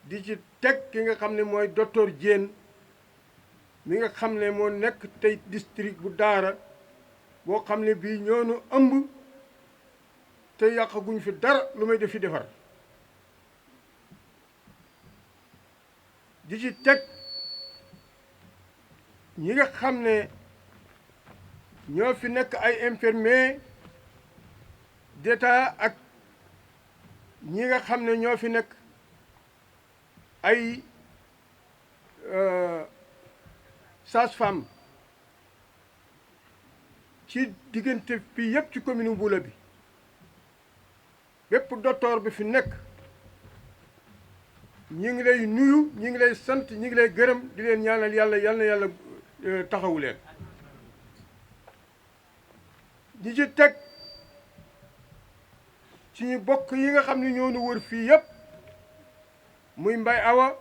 di ci teg ki nga xam ne mooy docteur Diène mi nga xam ne moo nekk tey district bu Daara boo xam ne bii ñoonu ëmb te yàqaguñ fi dara lu may def fi defar di ci teg ñi nga xam ne ñoo fi nekk ay infirmiers d'état ak ñi nga xam ne ñoo fi nekk ay sage-femme ci diggante fii yëpp ci commune Mboula bi bépp docteur bi fi nekk ñi ngi lay nuyu ñi ngi lay sant ñi ngi lay gërëm di leen ñaanal yàlla yal na yàlla taxawu leen di ci teg ci ñu bokk yi nga xam ne ñoo nu wër fii yëpp muy Mbay Awa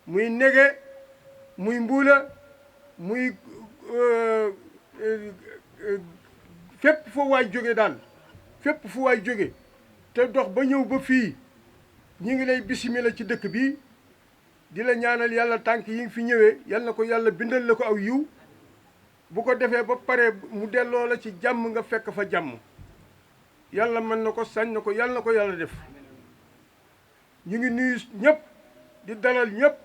muy Nege muy Mbuula muy fépp fu waay jóge daal fépp fu waay jóge te dox ba ñëw ba fii ñi ngi lay bisimila ci dëkk bi di la ñaanal yàlla tànk yi ngi fi ñëwee yal na ko yàlla bindal la ko aw yiw bu ko defee ba pare mu delloo la ci jàmm nga fekk fa jàmm yàlla mën na ko sañ na ko yàlla na ko yàlla def ñu ngi nuyu ñëpp di dalal ñëpp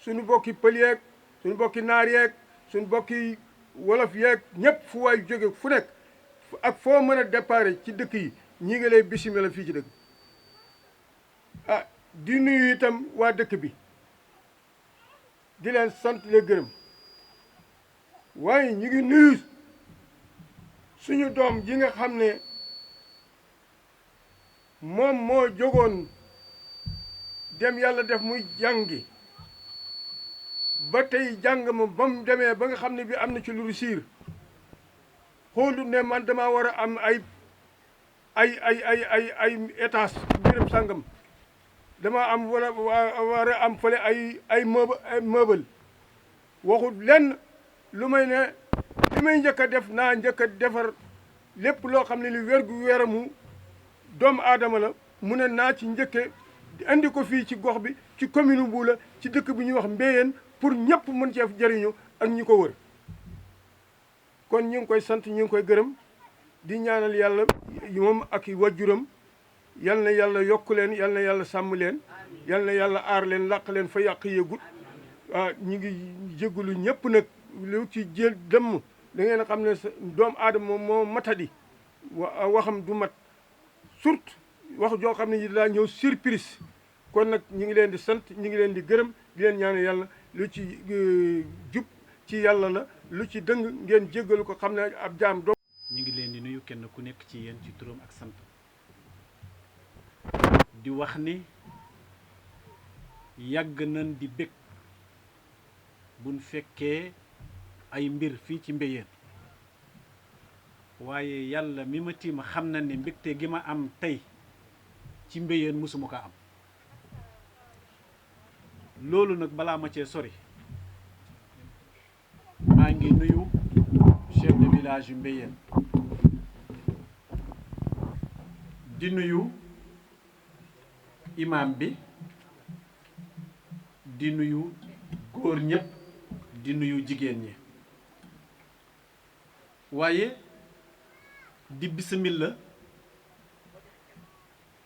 suñu bokki pël yeeg suñu bokki naar yeeg suñu bokki wolof yeeg ñëpp fu waay jóge fu nekk ak foo mën a déparé ci dëkk yi ñi ngi lay bisimila fii ci dëkk ah di nuyu itam waa dëkk bi di leen sant leen gërëm waaye ñu ngi nuyu suñu doom ji nga xam ne moom moo jógoon dem yàlla def muy jàngi ba tey jàng ma ba mu demee ba nga xam ne bi am na ci lu siir xoolut ne man dama war a am ay étage béréb sàngam dama am war a am fële ay meuble waxut lenn lu may ne li may njëkk a def naa njëkk a defar lépp loo xam ne li wér-gu-yaramu doomu aadama la mu ne naa ci njëkke andi ko fii ci gox bi ci commune Mboula ci dëkk bi ñuy wax Mbéyeen pour ñëpp mën cee jëriñu ak ñi ko wër kon ñu ngi koy sant ñu ngi koy gërëm di ñaanal yàlla moom ak wajjuram yal na yàlla yokk leen yal na yàlla sàmm leen yal na yàlla aar leen làq leen fa yàq yëgut ñu ngi jégalu ñëpp nag lu ci jël dëmm da ngeen a xam ne doomu aadama moo matadi waxam du mat surtout wax joo xam ne yi daa ñëw surprise kon nag ñu ngi leen di sant ñu ngi leen di gërëm di leen ñaanal yàlla lu ci jub ci yàlla la lu ci dëng ngeen jéggalu ko xam ne ab jaam doom ñu ngi leen di nuyu kenn ku nekk ci yéen ci turam ak sant di wax ni yàgg nañ di bég buñ fekkee ay mbir fii ci Mbéyeen waaye yàlla mi ma tiima xam na ne mbégte gi ma am tey ci Mbéyeen musuma ko am loolu nag balaa ma cee sori maa ngi nuyu chef de village yu Mbéyeen di nuyu imam bi di nuyu góor ñëpp di nuyu jigéen ñi waaye di bismillah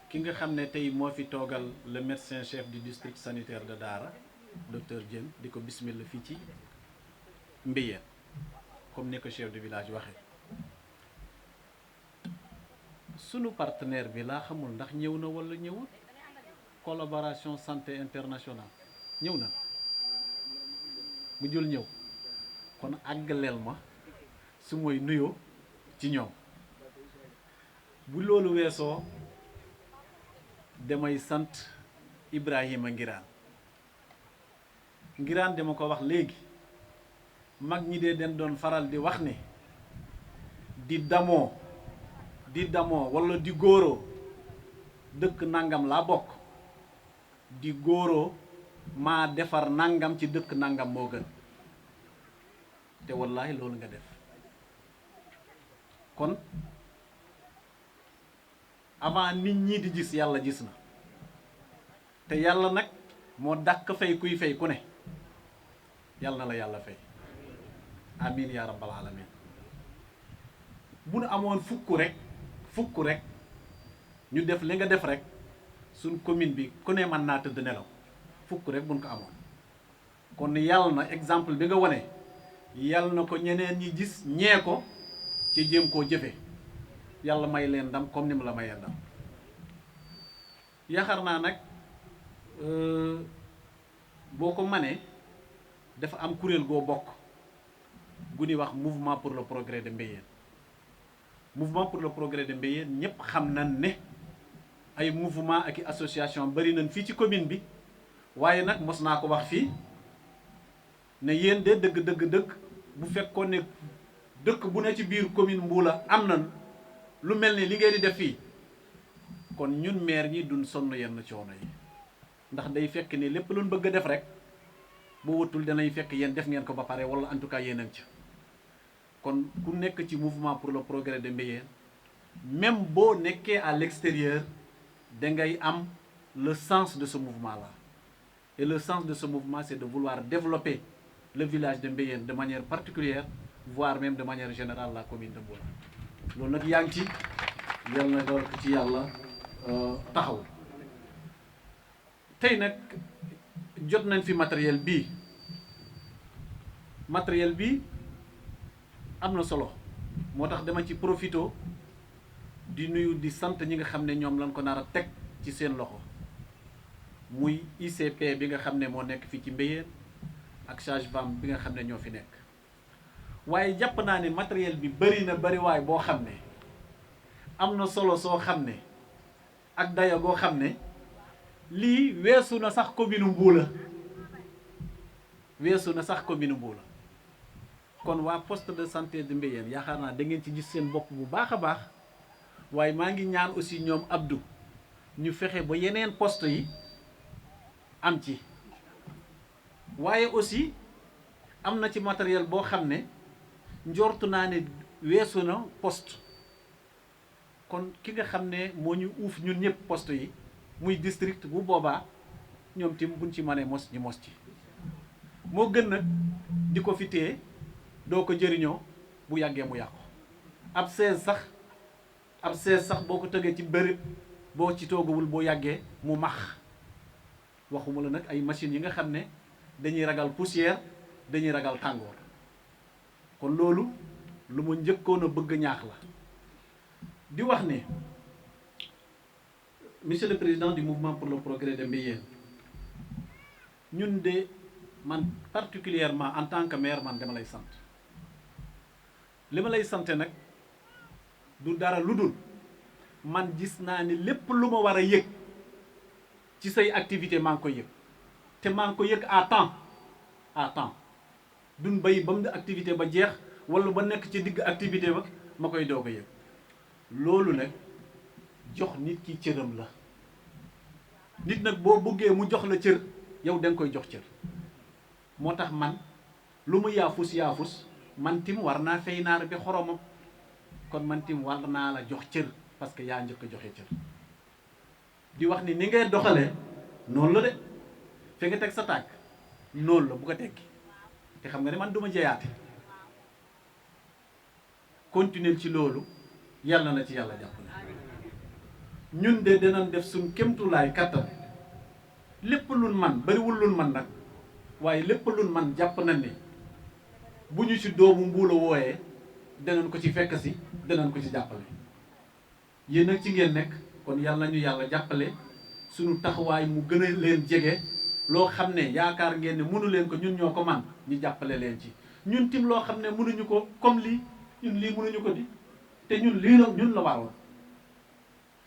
ki nga xam ne tey moo fi toogal le médecin chef du district sanitaire de Daara docteur Diène di ko bismillah fii ci Mbéyeen comme ne ko chef de village waxee sunu partenaire bi laa xamul ndax ñëw na walla ñëwul collaboration santé internationale ñëw na mu jël ñëw kon àggaleel ma su mooy nuyoo ci ñoom bu loolu weesoo damay sant Ibrahima Ngiraan dama ko wax léegi mag ñi dee den doon faral di wax ne di damoo walla di góoroo dëkk nangam laa bokk di góoroo maa defar nangam ci dëkk nangam moo gën te wallaahi loolu nga def kon avant nit ñi di gis yàlla gis na te yàlla nag moo dàq fay kuy fay ku ne yàlla na la yàlla fay amin ya rabbal alamin bu nu amoon fukk rek ñu def li nga def rek suñ commune bi ku ne mën naa tëdd nelaw fukk rek buñ ko amoon kon yàlla na exemple bi nga wane yàlla na ko ñeneen ñi gis ñee ko ci jéem koo jëfe yàlla may leen ndam comme ni mu la mayee ndam yaakaar naa nag boo ko manee dafa am kuréel goo bokk gu ñuy wax mouvement pour le progrès de Mbéyeen mouvement pour le progrès de Mbéyeen ñëpp xam nañ ne ay mouvement ak i association bari nañ fii ci commune bi waaye nag mos naa ko wax fii ne yéen de dëgg bu fekkoon ne dëkk bu ne ci biir commune Mbuula am na lu mel ni li ngeen di def fii kon ñun maire ñi duñ sonn yenn coono yi ndax day fekk ni lépp luñ bëgg a def rek boo wutul danay fekk yéen def ngeen ko ba pare wala en tout cas yéen a ngi ci kon ku nekk ci mouvement pour le progrès de Mbéyeen même boo nekkee à l'extérieur da ngay am le sens de ce mouvement là et le sens de ce mouvement c'est de vouloir développer le village de Mbéyeen de manière particulière voire même de manière générale la commune de Mboula loolu nag yaa ngi ci yàlla na ko ci yàlla taxaw tey nag jot nañ fi matériel bii am na solo moo tax dama ci profito di nuyu di sant ñi nga xam ne ñoom lañ ko nar a teg ci seen loxo muy ICP bi nga xam ne moo nekk fii ci Mbéyeen ak sage-femme bi nga xam ne ñoo fi nekk waaye jàpp naa ne matériel bi bari waay boo xam ne am na solo soo xam ne ak dayo goo xam ne lii weesu na sax commune Mbuula kon waa poste de santé de Mbéyeen yaakaar naa da ngeen ci gis seen bopp bu baax a baax waaye maa ngi ñaan aussi ñoom Abdou ñu fexe ba yeneen poste yi am ci waaye aussi am na ci matériel boo xam ne njortu naa ne weesu na poste kon ki nga xam ne moo ñu uuf ñun ñëpp poste yi muy district bu boobaa ñoom tim buñ ci mënee mos ñu mos ci moo gën nag di ko fi téye doo ko jëriñoo bu yàggee mu yàqu ab 16 sax boo ko tëgee ci bërëb boo ci toogawul boo yàggee mu max waxuma la nag ay machines yi nga xam ne dañuy ragal poussière dañuy ragal tàngoor kon loolu lu ma njëkkoon a bëgg ñaax la di wax ne monsieur le président du mouvement pour le progrès de Mbéyeen ñun de man particulièrement en tant que maire man dama lay sant li ma lay sante nag du dara lu dul man gis naa ni lépp lu ma war a yëg ci say activité maa ngi koy yëg te maa ngi ko yëg à temps duñ bay ba mu activité ba jeex wala ba nekk ci digg activité ba ma koy doog a yëg loolu nag jox nit ki cëram la nit nag boo bëggee mu jox la cër yow da nga koy jox cër moo tax man lu mu yaafus man tim war naa fay naar bi xoromam kon man tim war naa la jox cër parce que yaa njëkk a joxe cër di wax ni ngay doxalee noonu la de fi nga teg sa tànk noonu la bu ko tekki te xam nga ne man duma jeyaate continuer ci loolu yàlla na ci yàlla jàppale ñun de dinañ def suñ kémtulaay kattan lépp luñ man bariwul luñ man nag waaye lépp luñ man jàpp nañ ne bu ñu ci doomu Mbuula wooyee danañ ko ci fekk si danañ ko ci jàppale yéen nag ci ngeen nekk kon yàlla nañu yàlla jàppale suñu taxawaay mu gën a leen jege loo xam ne yaakaar ngeen ne mënu leen ko ñun ñoo ko man ñu jàppale leen ci ñun tim loo xam ne mënuñu ko comme lii ñun lii mënuñu ko di te ñun lii la ñun la waroon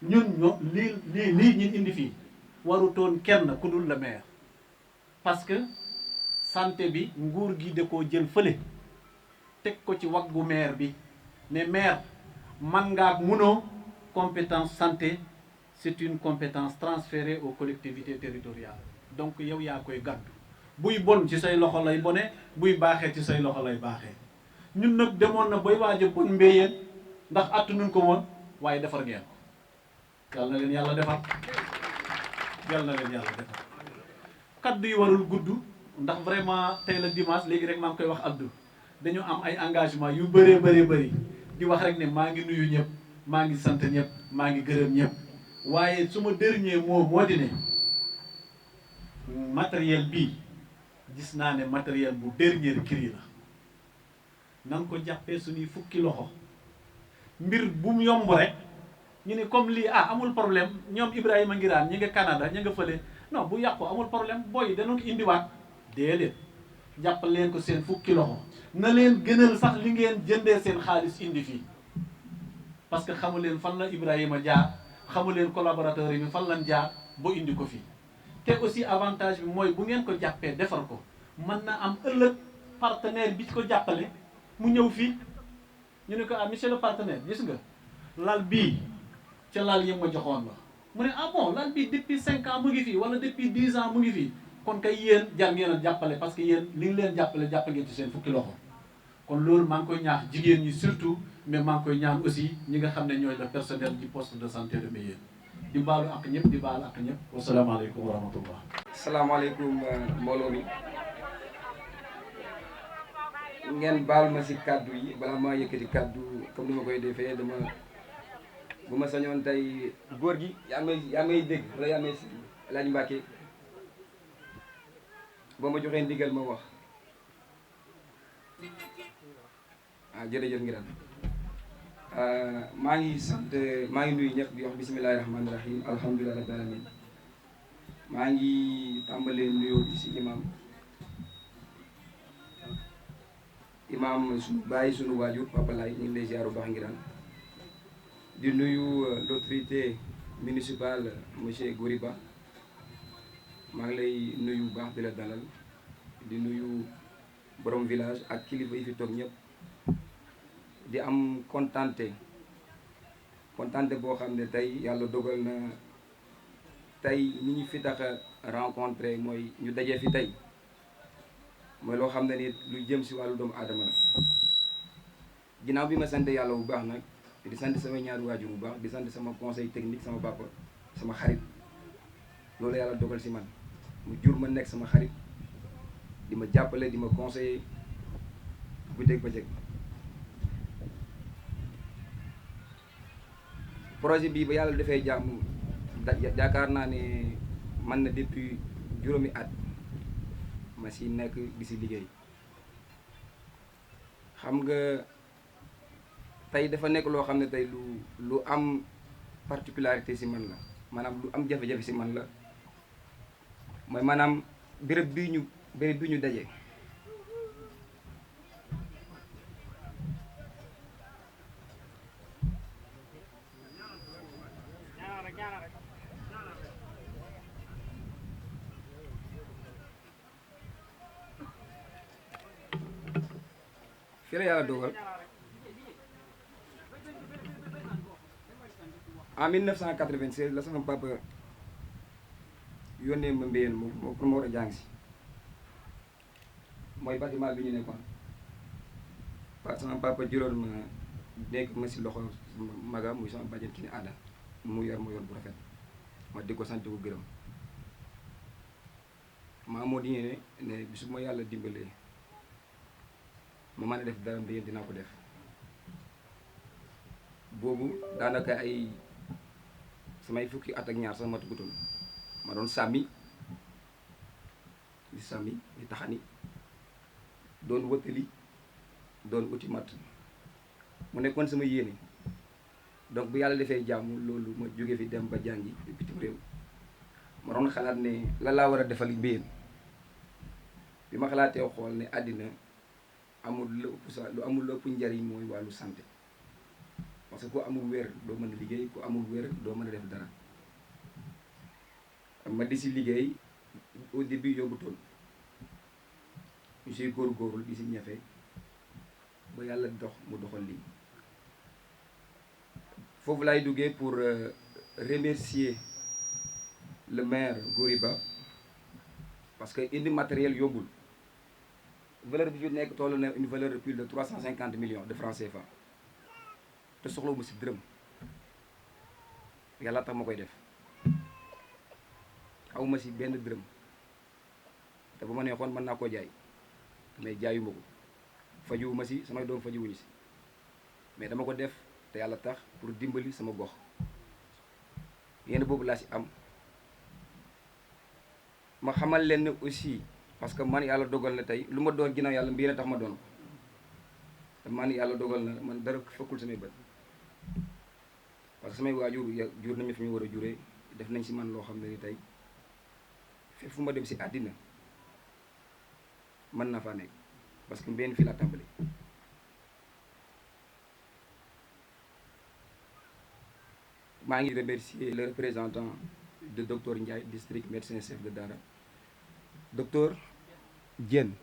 ñun lii ñun indi fii warutoon kenn ku dul le maire parce que santé bi nguur gi da koo jël fële teg ko ci waggu maire bi ne maire man ngaa munoo compétence santé c'est une compétence transférée aux collectivités territoriales donc yow yaa koy gàddu buy bon ci say loxo lay bone buy baaxee ci say loxo lay baaxee ñun nag demoon na bay waaj a bon Mbéyeen ndax attanuñ ko woon waaye defar ngeen ko yàlla na leen yàlla defar yal na leen yàlla defal. kaddu yi warul gudd ndax vraiment tey la dimanche léegi rek maa ngi koy wax Abdou dañu am ay engagement yu bëree bëri di wax rek ne maa ngi nuyu ñëpp maa ngi sant ñëpp maa ngi gërëm ñëpp waaye suma dernier mot moo di ne matériel bii gis naa ne matériel bu dernier cri la nan ko jàppee suñuy fukki loxo mbir bu mu yomb rek ñu ne comme lii amul problème ñoom Ibrahima Ngiraan ñi nga Canada ñi nga fële non bu yàqu amul problème booy danoon ko indiwaat déedéet jàpp leen ko seen fukki loxo na leen gënal sax li ngeen jëndee seen xaalis indi fii parce que xamu leen fan la Ibrahima jaar xamu leen collaborateurs yi fan lañ jaar ba indi ko fii te aussi avantage bi mooy bu ngeen ko jàppee defar ko mën na am ëllëg partenaire bi ci ko jàppale mu ñëw fii ñu ne ko monsieur le partenaire gis nga lal bii ca lal yi ma joxoon la mu ne bon lal bii depuis 5 ans mu ngi fii wala depuis 10 ans mu ngi fii kon kay yéen jar ngeen a jàppale parce que yéen li ngi leen jàppale jàpp ngeen ci seen fukki loxo kon loolu maa ngi koy ñaax jigéen ñi surtout mais maa ngi koy ñaan aussi ñi nga xam ne ñooy le personnel du poste de santé de Méyène di baalu ak ñëpp di baalu ak ñëpp wasalaamaaleykum wa rahmatullah. salaamaaleykum mbooloo mi ngeen baal ma si kaddu yi balaa maa yëkkati kaddu comme ni ma koy defee bu ma sañoon tey góor gi yaa may dégg wala yaa may laaj Mbàkke boo ma joxee ndigal ma wax jërëjëf Ngiraan maa ngi sant maa ngi nuyu ñëpp di wax bisimilahi rahmaani rahim alhamdulilah rabbil alamin maa ngi tàmbalee nuyoo bi si imam suñu bàyyi suñu waajur Papa Laye ñu ngi lay ziar bu baax Ngiraan di nuyu l'autorité municipale monsieur Goriba maa ngi lay nuyu bu baax di la dalal di nuyu borom village ak kilifa yi fi toog ñëpp di am kontante boo xam ne tey yàlla dogal na tey ni ñu fi tax a rencontré mooy ñu dajee fi tey mooy loo xam ne ni lu jëm si wàllu doomu aadama la ginnaaw bi ma sant yàlla bu baax nag di sant sama ñaari waajur bu baax di sant sama conseil technique sama papa sama xarit loolu yàlla dogal si man mu jur ma nekk sama xarit di ma jàppale di ma conseiller guddeeg bëccëg projet bii ba yàlla defee jàmm yaakaar naa ne man na depuis juróomi at ma si nekk di si liggéey xam nga tey dafa nekk loo xam ne tey lu am particularité si man la maanaam lu am jafe-jafe si man la mooy maanaam béréb bi ñu daje fii la yàlla dogal en 1996 la sama papa yónnee ma Mbéyeen moo pour ma war a jàng si mooy bâtiment bi ñu nekkoon sama papa jëloon ma nekk ma si loxo maga muy sama bàjjen ki ni aada mu yor bu rafet ma di ko sant ko gërëm maa moo di ne bisu ma yàlla dimbalee ma mën a def dara Mbéyeen dinaa ko def boobu daanaka ay samay fukki at ak ñaar sax matagutoon ma doon sàmmi di taxani doon wëttali doon uti mat mu nekkoon sama yéene donc bu yàlla defee jàmm loolu ma jóge fi dem ba jàngi bitim réew ma doon xalaat ne la laa war a defal Mbéyeen bi ma xalaatee xool ne àddina amul lu ëpp njariñ mooy wàllu santé parce que ku amul wér doo mën a liggéey ku amul wér doo mën a def dara ma di si liggéey au début yóbbutoon ñu siy góorgóorlu di si ñafe ba yàlla mu doxal lii foofu laay duggee pour remercier le maire Goriba parce que indi matériel yombul valeur bi fi nekk toll na une valeur de plus de 350 millions de francs CFA te soxla mu si dërëm yàlla tax ma koy def aw ma si benn dërëm te bu ma neexoon mën naa koo jaay mais jaayuma ko fajuwuma si samay doom fajuwuñu si mais dama ko def te yàlla tax pour dimbali sama gox yéen boobu laa si am. ma xamal leen ne aussi parce que man yàlla dogal na tey lu ma doon ginnaaw yàlla mbii na tax ma doon ko te man yàlla dogal na man dara fekkul samay bët parce que samay waajur jur nañu fi ñu war a juree def nañ si man loo xam ne ni tey fépp fu ma dem si àddina mën na faa nekk parce que mbenn fii laa tàmbali. maa ngi remercier le représentant de docteur Ndiaye district médecin chef de Dara docteur Diène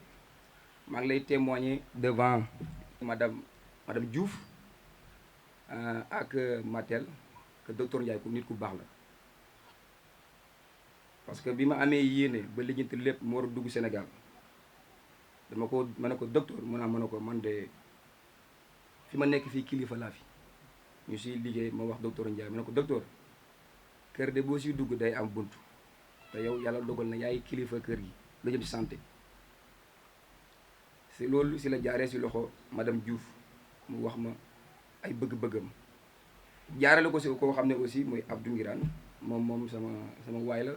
maa ngi lay témoigner devant madame Diouf ak Matel que docteur Ndiaye ku nit ku baax la parce que bi ma amee yéene ba lijjanti lépp mu war a dugg Sénégal ma ne ko docteur mu naa ma ne ko man de fi ma nekk fii kilifa laa fi ñu siy liggéey ma wax docteur Ndiaye ma ne ko docteur kër de boo siy dugg day am bunt te yow yàlla dogal na yaay kilifa kër gi la jëm si santé si loolu si la jaaree si loxo madame Diouf mu wax ma ay bëgg-bëggam jaarale ko si koo xam ne aussi mooy Abdou Ngiraan moom sama waay la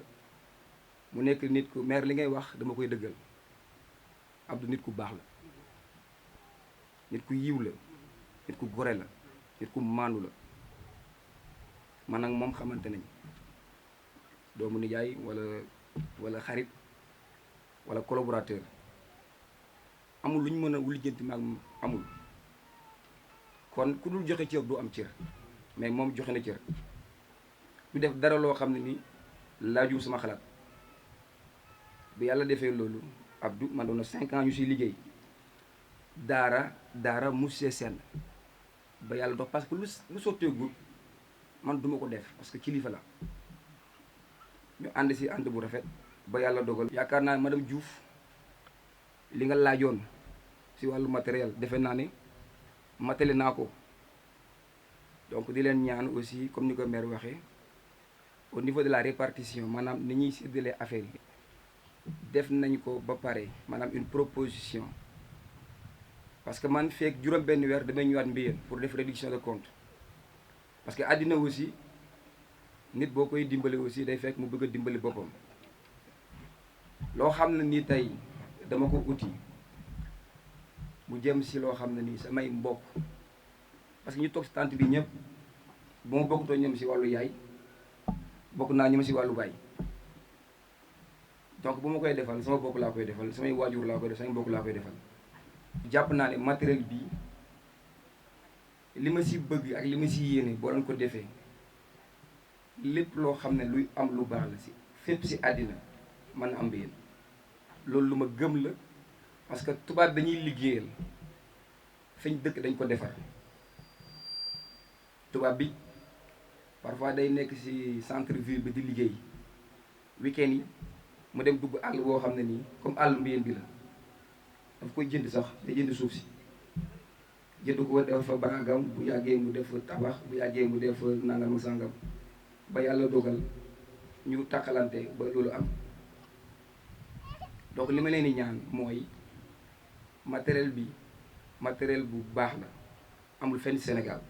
mu nekk nit ku maire li ngay wax dama koy dëggal Abdou nit ku baax la nit ku yiw la nit ku gore la nit ku maandu la man nag moom xamante nañ doomu nijaay wala xarit wala collaborateur amul lu ñu mën a lijjanti maag amul kon ku dul joxe cër du am cër mais moom joxe na cër du def dara loo xam ne ni laajul sama xalaat bi yàlla defee loolu Abdou man doon na 5 ans ñu siy liggéey daara musee seen ba yàlla dox parce que lu sotteegul man duma ko def parce que kilifa la ñu ànd si ànd bu rafet ba yàlla dogal yaakaar naa madame Diouf li nga laajoon si wàllu matériel defe naa ne matale naa ko donc di leen ñaan aussi comme ni ko maire waxee au niveau de la répartition maanaam ni ñuy séddalee affaire yi def nañ ko ba pare maanaam une proposition parce que man feek juróom benn weer damay ñëwaat mbiyeen pour def réduction de compte parce que àddina aussi nit boo koy dimbali aussi day fekk mu bëgg a dimbali boppam loo xam ne nii tey dama ko uti mu jëm si loo xam ne nii samay mbokk parce que ñu toog si tànt bi ñëpp bu ma bokkutoo ñoom si wàllu yaay bokk naa ñoom si wàllu baay donc bu ma koy defal sama bokk laa koy defal samay waajur laa koy def samay mbokk laa koy defal jàpp naa ne matériel bi li ma si bëgg ak li ma si yéene boo leen ko defee lépp loo xam ne luy am lu baax la si fépp si àddina mën na am bi yéen loolu lu ma gëm la parce que tubaab dañuy liggéeyal fañ dëkk dañ ko defar tubaab bi parfois day nekk si centre ville bi di liggéey week-end yi mu dem dugg àll boo xam ne nii comme àll mbiyeen bi la daf koy jënd sax day jënd suuf si jënd ko def fa baraagam bu yàggee mu def tabax bu yàggee mu def nangam sangam ba yàlla dogal ñu takkalante ba loolu am donc li ma leen di ñaan mooy matériel bi matériel bu baax la amul fenn Sénégal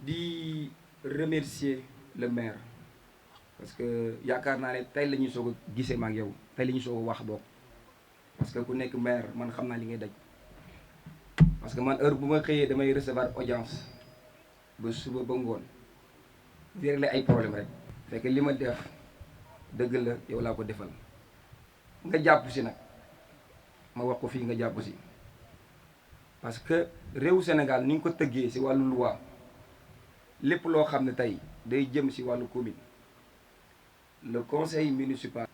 di remercier le maire parce que yaakaar naa ne tey la ñuy soog a gisee ma ak yow tey la ñuy soog a wax bokk parce que ku nekk maire man xam naa li ngay daj parce que man heure bu ma xëyee damay recevoir audience ba suba ba ngoon di régler ay problème rek fekk li ma def dëgg la yow laa ko defal nga jàpp si nag ma wax ko fii nga jàpp si parce que réewu Sénégal ni nga ko tëggee si wàllu loi lépp loo xam ne tey day jëm si wàllu commune le conseil municipal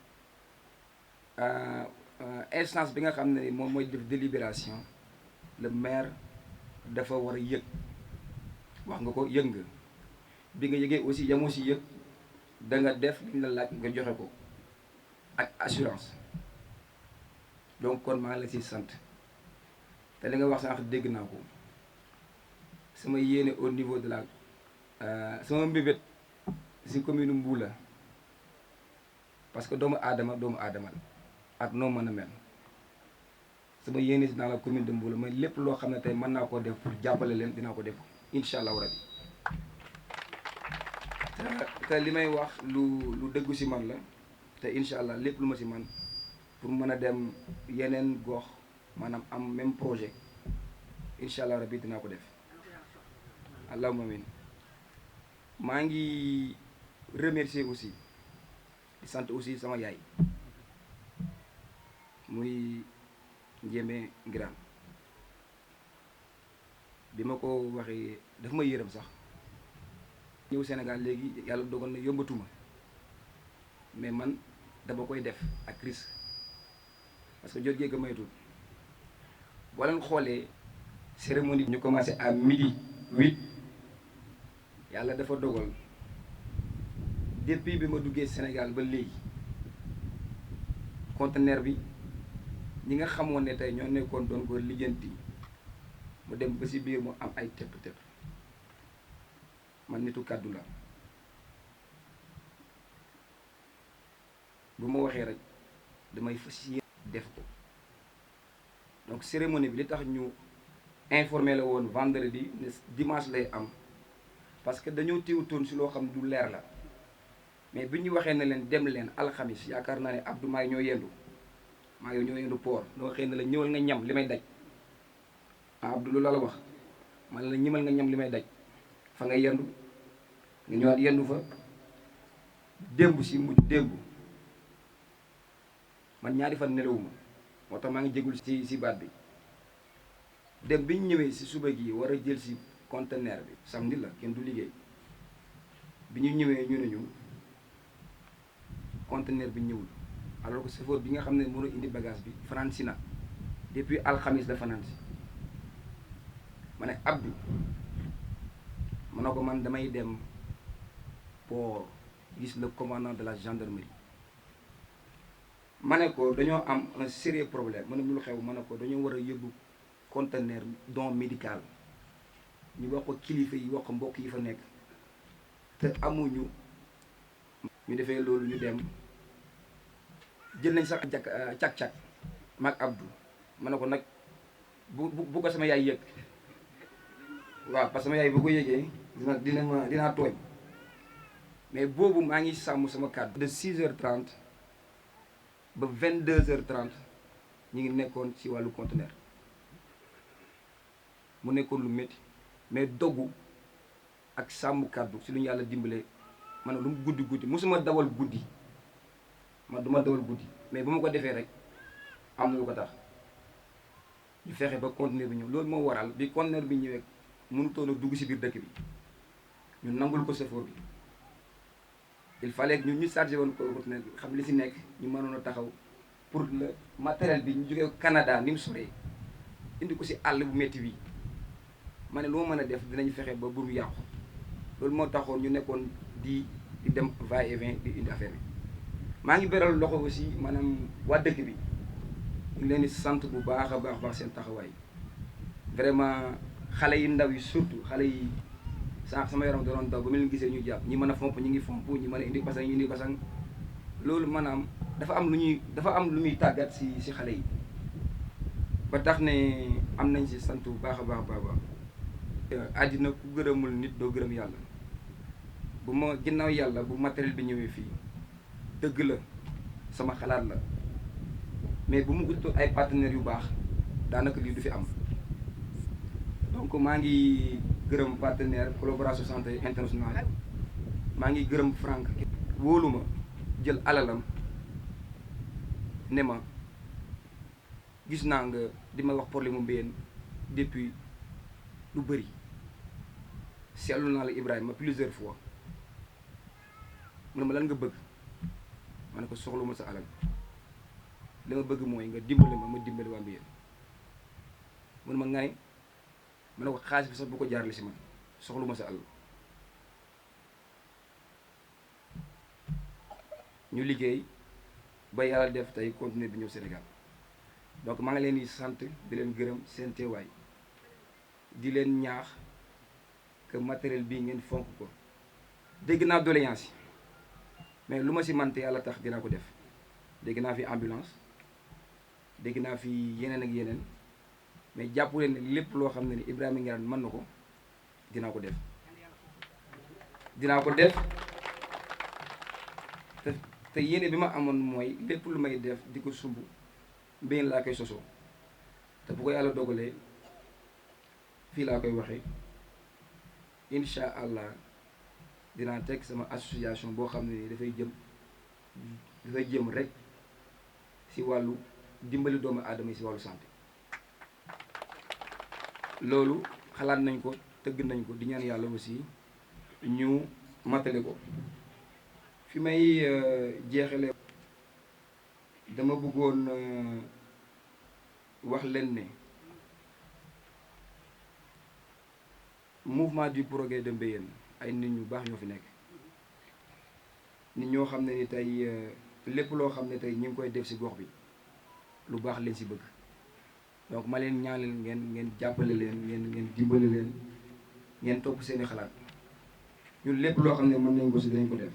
instance bi nga xam ne moom mooy def délibération le maire dafa war a yëg wax nga ko yëg nga bi nga yëgee aussi yamoo si yëg da nga def li ñu la laaj nga joxe ko ak assurance donc kon maa ngi la si sant te li nga wax sànq dégg naa ko sama yéene au niveau de la sama mbébét si commune Mboula parce que doomu aadama la ak noo mën a mel sama yéene si dans la commune de Mboula mooy lépp loo xam ne tey mën naa koo def pour jàppale leen dinaa ko def incha allahu rabi te li may wax lu dëggu si man la te incha allah lépp lu ma si man pour mën a dem yeneen gox maanaam am même projet incha allah rabi dinaa ko def allahumma amin. maa ngi remercier aussi di sant aussi sama yaay muy Njémé Ngiraan bi ma ko waxee daf ma yërëm sax ñëw Sénégal léegi yàlla dogal na yombatuma mais man dama koy def ak risque parce que jot gee ko maytul boo leen xoolee cérémonie bi ñu commencé à 12h08 yàlla dafa dogal depuis bi ma duggee Sénégal ba léegi conteneur bi ñi nga xamoon ne tey ñoo nekkoon doon ko lijjanti mu dem ba si biir mu am ay tepp-tepp man nitu kàddu la bu ma waxee rek damay fas yéene def ko donc cérémonie bi li tax ñu informé la woon vendredi ne dimanche lay am parce que dañoo tiwutoon si loo xam ne du leer la mais bi ñu waxee ne leen dem leen alxamis yaakaar naa ne Abdou maa ngi ñoo yendu port noo xëy na la ñëwal nga ñam li may daj ah Abdou loolu la wax man la ñëmal nga ñam li may daj fa nga yendu nga ñëwaat yendu fa démb si mujj démb man ñaari fan nelawuma moo tax maa ngi jégul si baat bi dem bi ñu ñëwee si suba gi war a jël si conteneur bi samedi la kenn du liggéey bi ñu ñëwee ñu ne ñu conteneur bi ñëwul alors que chauffeur bi nga xam ne moo indi bagage bi fanaan si na depuis alxamis la fanaan si ma ne Abdou ma ne ko man damay dem pour gis le commandant de la gendarmerie ma ne ko dañoo am un sérieux problème ma ne lu xew ma ne ko dañoo war a yóbbu conteneur don médical ñu wax ko kilifa yi wax ko mbokk yi fa nekk te amuñu ñu defee loolu ñu dem jël nañ sax cak-cak maag Abdou ma ne ko nag bu ko sama yaay yëg waaw parce que sama yaay bu ko yëgee dinaa tooñ mais boobu maa ngi sàmm sama kàddu de 6h30 ba 22h30 ñu ngi nekkoon ci wàllu conteneur mu nekkoon lu métti mais doggu ak sàmm kàddu si lu ñu yàlla dimbalee man lu mu guddi mosuma dawal guddi man duma dawal guddi mais bu ma ko defee rek am na lu ko tax ñu fexe ba conteneur bi ñëw loolu moo waral bi conteneur bi ñëwee mënutoon a dugg si biir dëkk bi ñu nangul ko chauffeur bi il fallait que ñu chargé woon ko conteneur bi xam li si nekk ñu mënoon a taxaw pour le matériel bi ñu jógee Canada ni mu soree indi ko si àll bu métti bi ma ne lu ma mën a def dinañ fexe ba bu mu yàqu loolu moo taxoon ñu nekkoon di dem va et vient di indi affaire bi maa ngi beral loxo aussi maanaam waa dëkk bi ñu leen di sant bu baax a baax seen taxawaay vraiment xale yi ndaw yi surtout xale yi sànq sama yaram da doon daw ba ma leen gisee ñu jàpp ñi mën a fomp ñi ngi fomp ñi mën a indi basang ñi indi basang loolu maanaam dafa am lu muy tàggat si xale yi ba tax ne am nañ si sant bu baax a baax àddina ku gërëmul nit doo gërëm yàlla bu ma ginnaaw yàlla bu matériel bi ñëwee fii dëgg la sama xalaat la mais bu mu utoon ay partenaires yu baax daanaka lii du fi am donc maa ngi gërëm partenaire collaboration santé internationale maa ngi gërëm Franck wóolu ma jël alalam ne ma gis naa nga di ma wax problème mu mbéyeen depuis lu bëri seetlu naa la Ibrahima plusieurs fois mu ne ma lan nga bëgg ma ne ko soxlu ma sa alal li ma bëgg mooy nga dimbali ma dimbali waa mbéyeen mu ne ma nga ne ma ne ko xaalis bi sax bu ko jaarale si man soxlu ma sa alal ñu liggéey ba yàlla def tey continuer bi ñëw Sénégal donc maa ngi leen di sant di leen gërëm seen teewaay di leen ñaax que matériel bii ngeen fonk ko dégg naa doléance mais lu ma si mante yàlla tax dinaa ko def. dégg naa fi ambulance dégg naa fi yeneen ak yeneen mais jàpp leen ne lépp loo xam ne ni Ibrahima Nguirane mën na ko dinaa ko def te yéene bi ma amoon mooy lépp lu may def di ko sumb Mbéyeen laa koy sosoo te bu ko yàlla dogalee fii laa koy waxee incha allah dinaa teg sama association boo xam ne ni dafay jëm rek ci wàllu dimbali doomu aadama yi ci wàllu santé. loolu xalaat nañ ko tëgg nañ ko di ñaan yàlla aussi ñu matale ko. fi may jeexale dama bëggoon wax leen ne mouvement du progrès de Mbéyeen ay nit ñu baax ñoo fi nekk, nit ñoo xam ne ni tey lépp loo xam ne tey ñu ngi koy def ci gox bi lu baax leen ci bëgg. donc ma leen ñaanal ngeen jàppale leen ngeen dimbali leen ngeen topp seeni xalaat. ñun lépp loo xam ne mën nañ ko ci dañ ko def.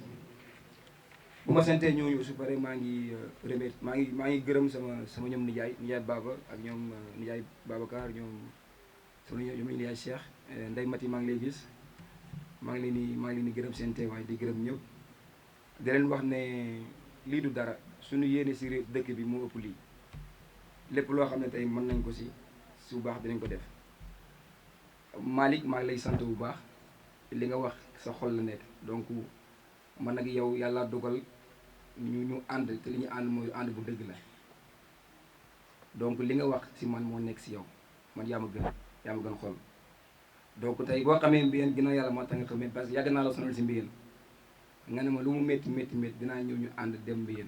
bu ma santee ñooñu su pare maa ngi gërëm sama ñoom nijaay Baba ak ñoom nijaay Babacar ñoom nijaay Cheikh Ndeye Mati maa ngi lay gis maa ngi leen di gërëm seen teewaay di gërëm ñëpp di leen wax ne lii du dara suñu yéene ci dëkk bi moo ëpp lii. lépp loo xam ne tey mën nañ ko ci su baax dinañ ko def. Malick maa ngi lay sant bu baax li nga wax sa xol la nekk donc man nag yow yàlla dogal ñu ànd te li ñu ànd mooy ànd bu dëgg la donc li nga wax ci man moo nekk ci yow man yaa ma gën xol. donc tey boo xamee Mbéyeen ginnaaw yàlla moo tax nga xamee parce que yàgg naa la sonal ci Mbéyeen nga ne ma lu mu métti dinaa ñëw ñu ànd dem Mbéyeen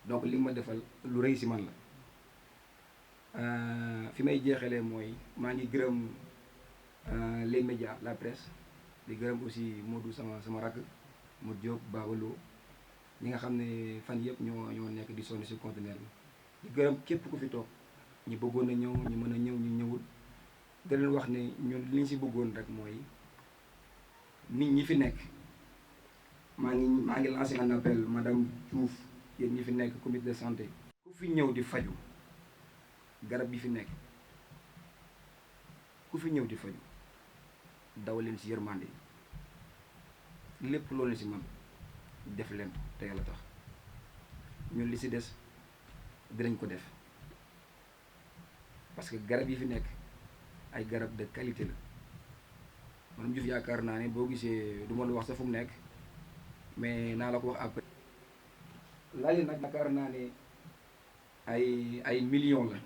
donc li ma defal lu rëy ci man la. fi may jeexalee mooy maa ngi gërëm les médias la presse di gërëm aussi Modou sama rakk Modou Diop Babalo ñi nga xam ne fan yëpp ñoo nekk di sonn ci conteneur bi di gërëm képp ku fi toog ñi bëggoon a ñëw ñi mën a ñëw ñu ñëwul da leen wax ne ñun li ñu ci bëggoon rek mooy nit ñi fi nekk maa ngi lancé un appel madame Diouf yéen ñi fi nekk comité de santé ku fi ñëw di faju garab bi fi nekk ku fi ñëw di faju daw leen ci yërmande lépp loolu ci man def leen te yàlla tax ñun li ci des dinañ ko def parce que garab yi fi nekk ay garab de qualité la man Diouf yaakaar naa ne boo gisee du ma la wax sa fu mu nekk mais naa la ko wax après. laali nag yaakaar naa ne ay millions la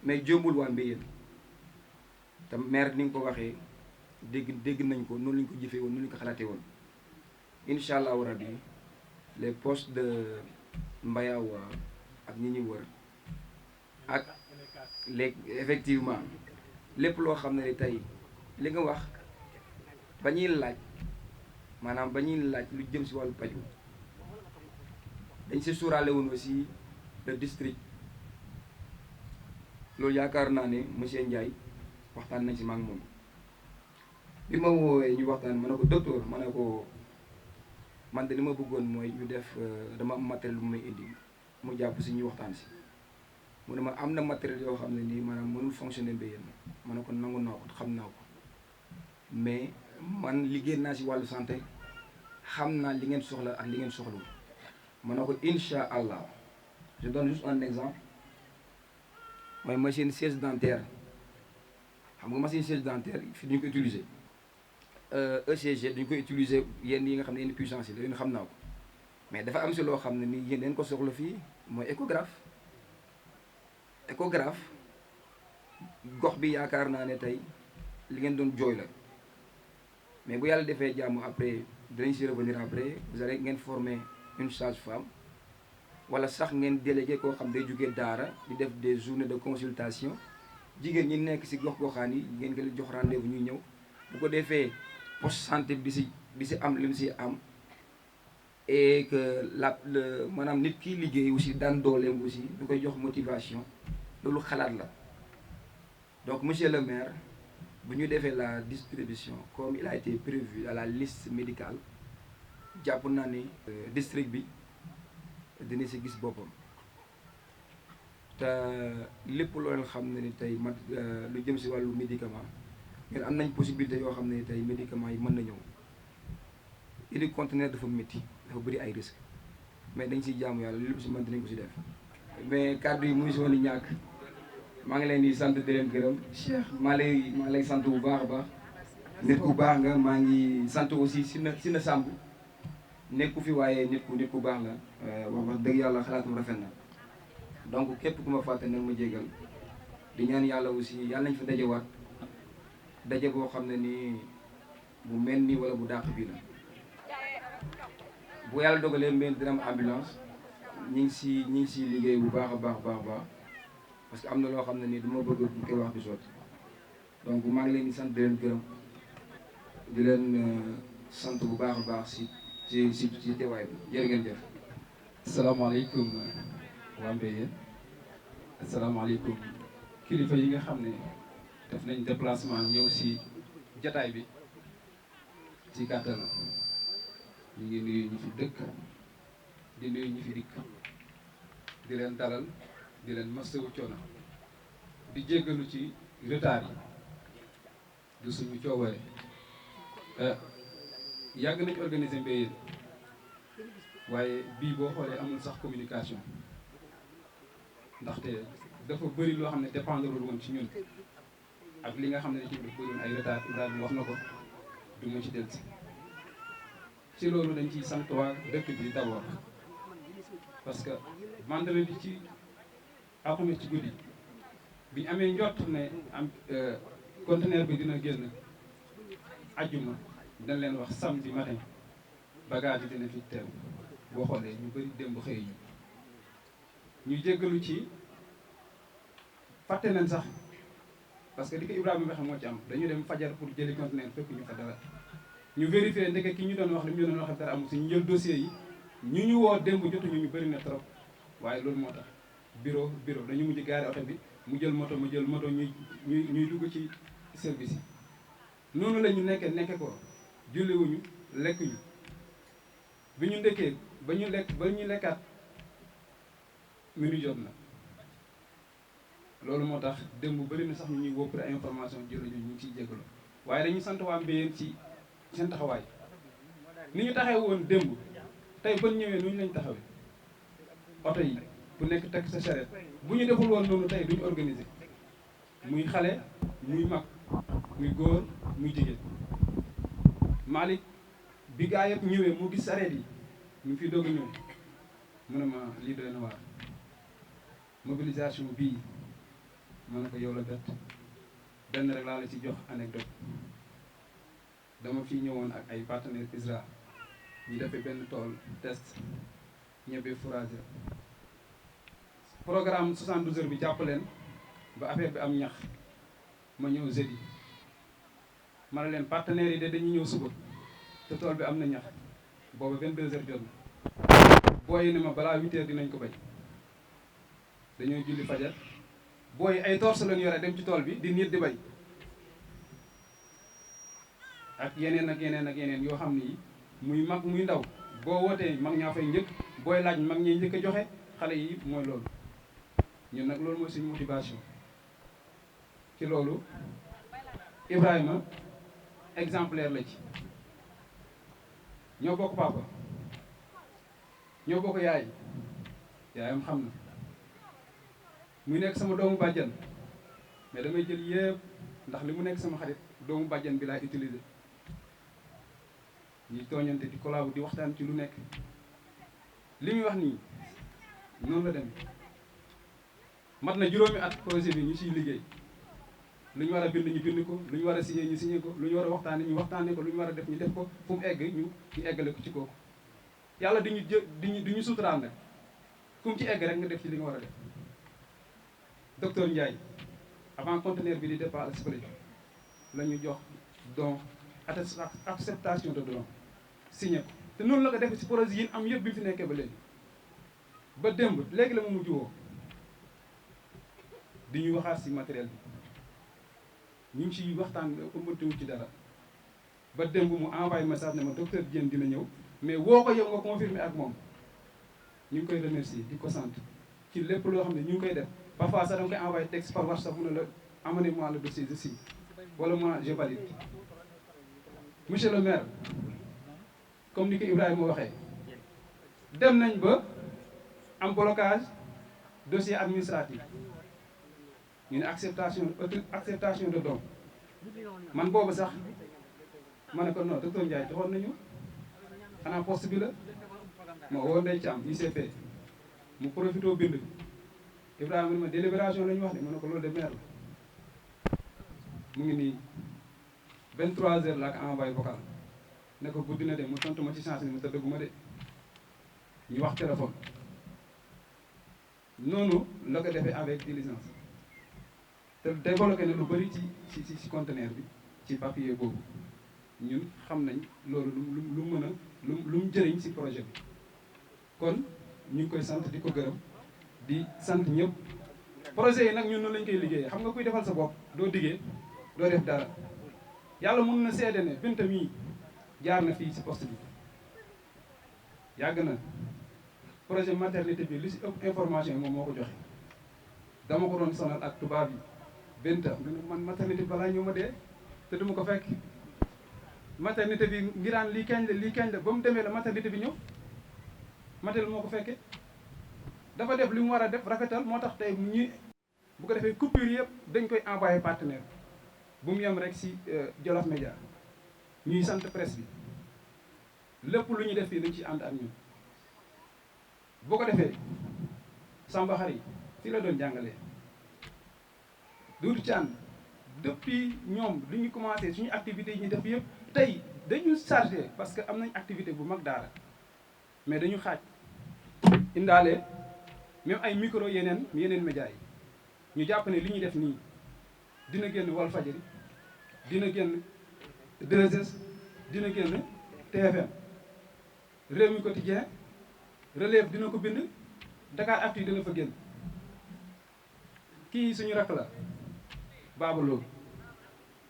mais jombul waa Mbéyeen te maire ni nga ko waxee dégg nañ ko noonu lañ ko jëfee woon noonu lañ ko xalaatee woon incha allahu rabbi les postes de Mbayawa ak ñi ñuy wër ak léegi effectivement lépp loo xam ne tey li nga wax ba ñuy laaj lu jëm ci wàllu paju dañ ci suuraale woon aussi le district. loolu yaakaar naa ne monsieur Ndiaye waxtaan nañ ci maak moom bi ma woowee ñu waxtaan ma ne ko docteur ma ne ko man de li ma bëggoon mooy ñu def dama am matériel bu may indi mu jàpp ci ñu waxtaan ci mu ne ma am na matériel yoo xam ne nii maanaam mënul fonctionner Mbéyeen ma ne ko nangu naa ko xam naa ko mais man liggéey naa ci wàllu santé xam naa li ngeen soxla ak li ngeen soxlawul ma ne ko incha allah je donne juste un exemple. mooy machine siège dentaire xam nga machine siège dentaire fi duñu ko utiliser ECG duñu ko utiliser yenn yi nga xam ne yenn puissance yi la yéen xam naa ko mais dafa am si loo xam ne nii yéen dañ ko soxla fii mooy échographe gox bi yaakaar naa ne tey li ngeen doon jooy la mais bu yàlla defee jàmm après dinañ si revenir après vous allez ngeen former une sage-femme wala sax ngeen délégué koo xam day jógee daara di def des journées de consultation jigéen ñi nekk ci gox-goxaan yi ngeen ko jox rendez-vous ñuy ñëw bu ko defee poste santé bi di ci am li mu ci am et que maanaam nit kiy liggéey aussi daan dooleem aussi du koy jox motivation loolu xalaat la. donc monsieur le maire bu ñu defee la distribution comme il a été prévu à la liste médicale jàpp naa ni district bi dina si gis boppam te lépp loo leen xam ne ni tey lu jëm si wàllu médicament ñun am nañ possibilité yoo xam ne ni tey médicament yi mën na ñëw indi conteneur dafa métti dafa bëri ay risques mais dañ siy jaamu yàlla lépp si mën dinañ ko si def mais kàddu yi muy si woon ñàkk maa ngi leen di sant di leen gërëm Cheikh maa lay sant bu baax a baax nit ku baax nga maa ngi sant aussi si na Samb nekku fi waaye nit ku baax la wax dëgg yàlla xalaatum rafet na donc képp ku ma fàtte nag ma jégal di ñaan yàlla aussi yàlla nañ fa dajewaat daje boo xam ne nii bu mel nii wala bu dàq bii la bu yàlla dogalee mbéy dina am ambulance ñi ngi si liggéey bu baax a baax parce que am na loo xam ne nii du ma bëgg bu koy wax bi sotti donc maa ngi leen di sant di leen gërëm di leen sant bu baax a baax si teewaay bi jërë ngeen jëf. asalaamaaleykum waa Mbéyeen asalaamaaleykum kilifa yi nga xam ne def nañ déplacement ñëw si jataay bi ci gàttal ñu ngi nuyu ñu fi dëkk di nuyu ñu fi dikk di leen dalal di leen masawu coono di jéggalu ci retard yi du suñu coobare yàgg nañu organiser Mbéyeen waaye bii boo xoolee amul sax communication ndaxte dafa bëri loo xam ne dépendre woon ci ñun ak li nga xam ne ci dafa bëri woon ay retard Ibrahima wax na ko du ma ci dellusi ci loolu dañ ciy sant waa dëkk bi d'abord parce que vendredi ci alxames ci guddi bi ñu amee njort ne am conteneur bi dina génn ajjuma dañ leen wax samedi matin bagage yi dina fi teew boo xoolee ñu bëri démb xëy ñu jéggalu ci fàtte nañ sax parce que li ko Ibrahima waxe moo ci am dañu dem fajar pour jëli conteneur fekk ñu fa dara ñu vérifier ndeke ki ñu doon wax li ñu doon wax dara amul si ñu jël dossier yi ñu woo démb jotuñu ñu bëri na trop waaye loolu moo tax bureau dañu mujj gaari oto bi mu jël moto ñuy dugg ci service yi noonu la ñu nekke ko julliwuñu lekkuñu bi ñu ndekkee ba ñu lekkaat minuit jot na loolu moo tax démb bëri na sax ñu ñuy woo pour information jëluñu ñu ngi ciy jégalu waaye dañuy sant waa Mbéyeen ci seen taxawaay ni ñu taxee woon démb tey ban ñëwee nu ñu lañ taxawee oto yi bu nekk teg sa charrette bu ñu deful woon noonu tey duñu organiser muy xale muy mag muy góor muy jigéen Malick bi gaa yëpp ñëwee mu gis charrette yi ñu fi doog a ñëw mu ne ma lii doy na waar mobilisation bii ma ne ko yow la bett benn rek laa la ci jox anecdote dama fi ñëwoon ak ay partenaires ISRA ñu defee benn tool test ñebe fourragère programme 72 heures bi jàpp leen ba affaire bi am ñax ma ñëw jeudi ma ne leen partenaires yi de dañuy ñëw suba te tool bi am na ñax booba 22 heures jot na booy ne ma balaa 8 heures dinañ ko bay dañoo julli fajar booy ay torse lañu yore dem ci tool bi di nit di bay ak yeneen yoo xam ni muy mag muy ndaw boo wootee mag ñaa fay njëkk booy laaj mag ñi njëkk a joxe xale yi mooy loolu ñun nag loolu mooy suñu motivation ci loolu Ibrahima exemplaire la ci ñoo bokk papa ñoo bokk yaay yaayam xam na muy nekk sama doomu bàjjan mais damay jël yëpp ndax li mu nekk sama xarit doomu bàjjan bi laay utiliser ñuy tooñante di collabo di waxtaan ci lu nekk li muy wax nii noonu la dem mat na juróomi at projet bi ñu ciy liggéey lu ñu war a bind ñu bind ko lu ñu war a signé ñu signé ko lu ñu war a waxtaane ñu waxtaane ko lu ñu war a def ñu def ko fu mu egg ñu eggale ko ci kooku yàlla di ñu suturaal nag fu mu ci egg rek nga def ci li nga war a def docteur Ndiaye avant conteneur bi di départ Esprit la ñu jox don acceptation de don signé ko te noonu la ko defee ci projet yi am yëpp bi mu fi nekkee ba léegi ba démb léegi la mu mujj woo di ñu waxaat ci matériel bi ñu ngi ciy waxtaan ëmbantewu ci dara ba démb mu envoyé message ne ma docteur Diène dina ñëw mais woo ko yow nga confirmer ak moom ñu ngi koy remercier di ko sant ci lépp loo xam ne ñu ngi koy def parfois sax da nga koy envoyé texte par WhatsApp mu ne la amenez-moi le dossier je signe wala moi je valide. Monsieur le maire comme ni ko Ibrahima waxee dem nañ ba am blocage dossier administratif ñu ne acceptation de don man boobu sax ma ne ko non docteur Ndiaye joxoon nañu xanaa poste bi la ma woo Ndeye Thiam ICP mu profité bind Ibrahima ne ma délibération la ñu wax de ma ne ko loolu de maire la mu ngi nii 23h laa ko envoyé vocal ne ko guddi na de mu tontu ma ci chance ni mu tëddaguma de ñu wax téléphone noonu la ko defee avec diligence te développé na lu bëri ci conteneur bi ci papier boobu ñun xam nañ loolu lu mën a lu mu jëriñ ci projet bi kon ñu ngi koy sant di ko gërëm di sant ñëpp projet yi nag ñun noonu lañ koy liggéeyee xam nga kuy defal sa bopp doo diggee doo def dara yàlla mun na seede ne Binta mii jaar na fii ci poste bi yàgg na projet maternité bi li ci ëpp information yi moom moo ko joxe dama ko doon sonal ak tubaab yi Binta man maternité bi balaa ñëw ma dee te duma ko fekk maternité bi ngiraan lii kañ la ba mu demee la maternité bi ñëw matel moo ko fekkee dafa def li mu war a def rafetal moo tax tey ñi bu ko defee coupure yëpp dañ koy envoyé partenaire bu mu yem rek ci Jolof Média ñuy sant presse bi lépp lu ñu def fii dañ ci ànd ak ñun boo ko defee Samba Xari fii la doon jàngalee Doudou Thiane depuis ñoom li ñu commencé suñu activités yi ñu def yëpp tey dañu chargé parce que am nañ activité bu mag daara mais dañu xaaj indaale même ay micro yeneen médias yi ñu jàpp ne li ñuy def nii dina génn Walfadjri dina génn 2S dina génn TFM Rewmi Quotidien Relève dina ko bind Dakar Actu dina fa génn kii suñu rakk la Baba Lo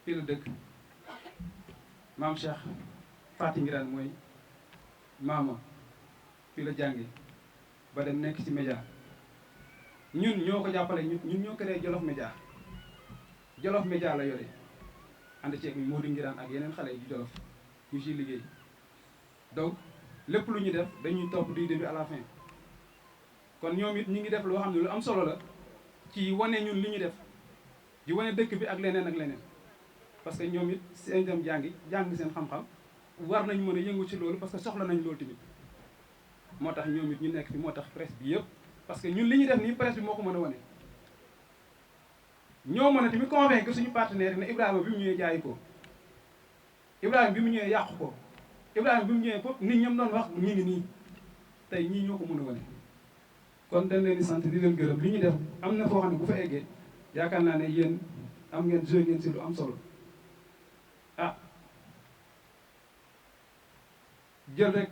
fii la dëkk maam Cheikh Fati Ngiraan mooy maama fii la jànge ba dem nekk ci média ñun ñoo ko jàppale ñun ñoo créé Jolof Média Jolof Média la yore ànd ceeg mi Modou Ngiraan ak yeneen xale yu Jolof ñu ciy liggéey donc lépp lu ñu def dañuy topp du début à la fin kon ñoom it ñu ngi def loo xam ne lu am solo la ci wane ñun li ñu def di wane dëkk bi ak leneen parce que ñoom it seen dem jàng seen xam-xam war nañ mën a yëngu ci loolu parce que soxla nañ loolu tamit moo tax ñoom it ñu nekk fi moo tax presse bi yëpp parce que ñun li ñu def nii presse bi moo ko mën a wane ñoo mën a tamit convaincre suñu partenaire yi ne Ibrahima bi mu ñëwee jaayi ko Ibrahima bi mu ñëwee yàqu ko Ibrahima bi mu ñëwee foofu nit ñoom doon wax ñu ngi nii tey ñii ñoo ko mën a wane kon dañ leen di sant di leen gërëm li ñu def am na foo xam ne bu fa eggee yaakaar naa ne yéen am ngeen joué ngeen si lu am solo ah jël rek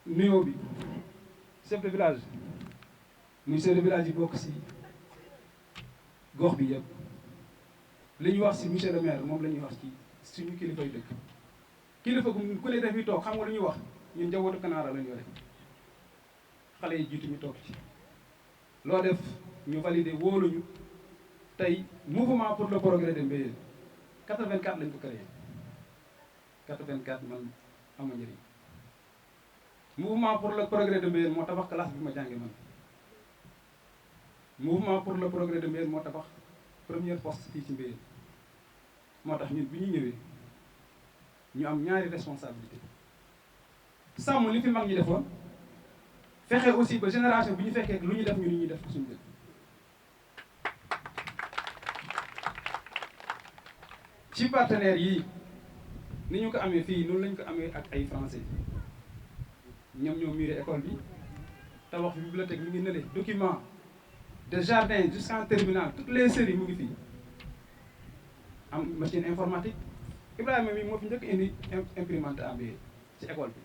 nuyoo bi chef de village muy chef de village yi bokk si gox bi yëpp li ñu wax si monsieur le maire moom la ñuy wax ci suñu kilifay dëkk kilifa gu ku ne def yi toog xam nga lu ñuy wax ñun njabootu Kanaara la ñu yore xale yi jiitu ñu toog ci loo def ñu validé wóoluñu tey mouvement pour le progrès de Mbéyeen 84 lañ ko créé 84 man am na njëriñ mouvement pour le progrès de Mbéyeen moo tabax classe bi ma jànge man mouvement pour le progrès de Mbéyeen moo tabax première poste fii ci Mbéyeen moo tax ñun bi ñu ñëwee ñu am ñaari responsabilité sàmm li fi mag ñi defoon fexe aussi ba génération bi ñu fekkee lu ñu def ñu ni ñuy def ko suñu dëkk ci partenaires yii ni ñu ko amee fii noonu lañ ko amee ak ay français ñoom ñoo muré école bi tabax bibliothèque mi ngi nële document de jardin jusqu'en terminale toutes les séries mu ngi fii am machine informatique Ibrahima mi moo fi njëkk indi imprimante à mbir ci école bi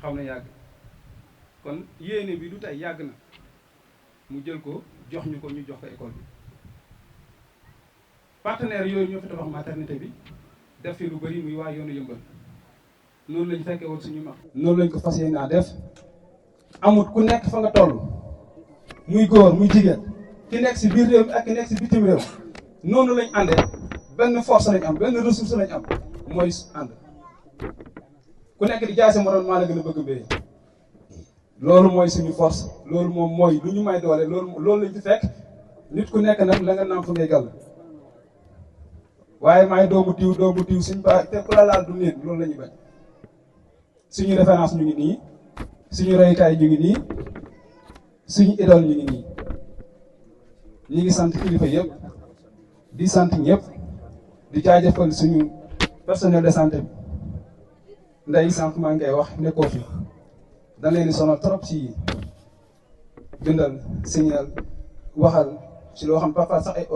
xaw na yàgg kon yéene bi du tey yàgg na mu jël ko jox ñu ko ñu jox ko école bi partenaires yooyu ñoo fi tabax maternité bi def fi lu bëri muy waa yoonu yëmbal noonu lañ fekkee woon suñu mag noonu lañ ko fas yéenaa def amut ku nekk fa nga toll muy góor muy jigéen ki nekk si biir réew mi ak ki nekk si bitim réew noonu lañ àndee benn force lañ am benn ressource lañ am mooy ànd ku nekk di jaay sa moroom maa la gën a bëgg mbéy loolu mooy suñu force loolu moom mooy lu ñu may doole loolu lañ ci fekk nit ku nekk nag la nga naam fu ngay gàll waaye maay doomu diw suñ ba te ku la laal du nit loolu la ñu bañ suñu référence ñu ngi nii suñu royukaay ñu ngi nii suñu idole ñu ngi nii ñi ngi sant kilifa yëpp di sant ñëpp di jaajëfal suñu personnel de santé bi nday sànq maa ngi koy wax nekkoo fi da leen di sonal trop ci bindal signal waxal ci loo xam parfois sax ay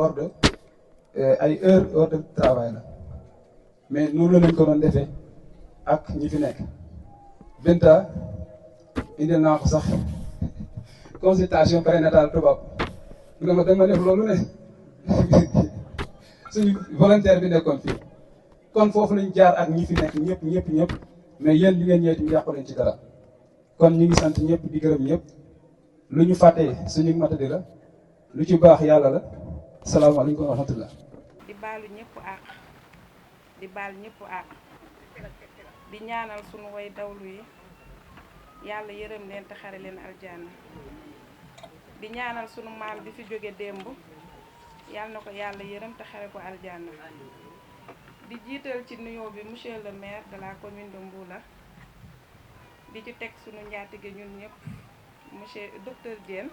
heure de travail la mais noonu lañ ko doon defee ak ñi fi nekk Binta indil naa ko sax consultation prénatale tubaab nga ma dama def loolu ne suñu volontaire bi nekkoon fii kon foofu lañ jaar ak ñi fi nekk ñëpp mais yéen li ngeen ñëwee yàqu leen ci dara kon ñu ngi sant ñëpp di gërëm ñëpp lu ñu fàttee suñu matadi la lu ci baax yàlla la salaamaaleykum wa rahmatullah. di baalu ñëpp àq di baal ñëpp àq di ñaanal sunu way dawlu yi yàlla yërëm leen te xare leen aljanna di ñaanal sunu maam bi fi jóge démb yàlla na ko yàlla yërëm te xare ko aljanna di jiital ci nuyoo bi monsieur le maire de la commune de Mboula di ci teg sunu njaatige ñun ñëpp monsieur docteur Diène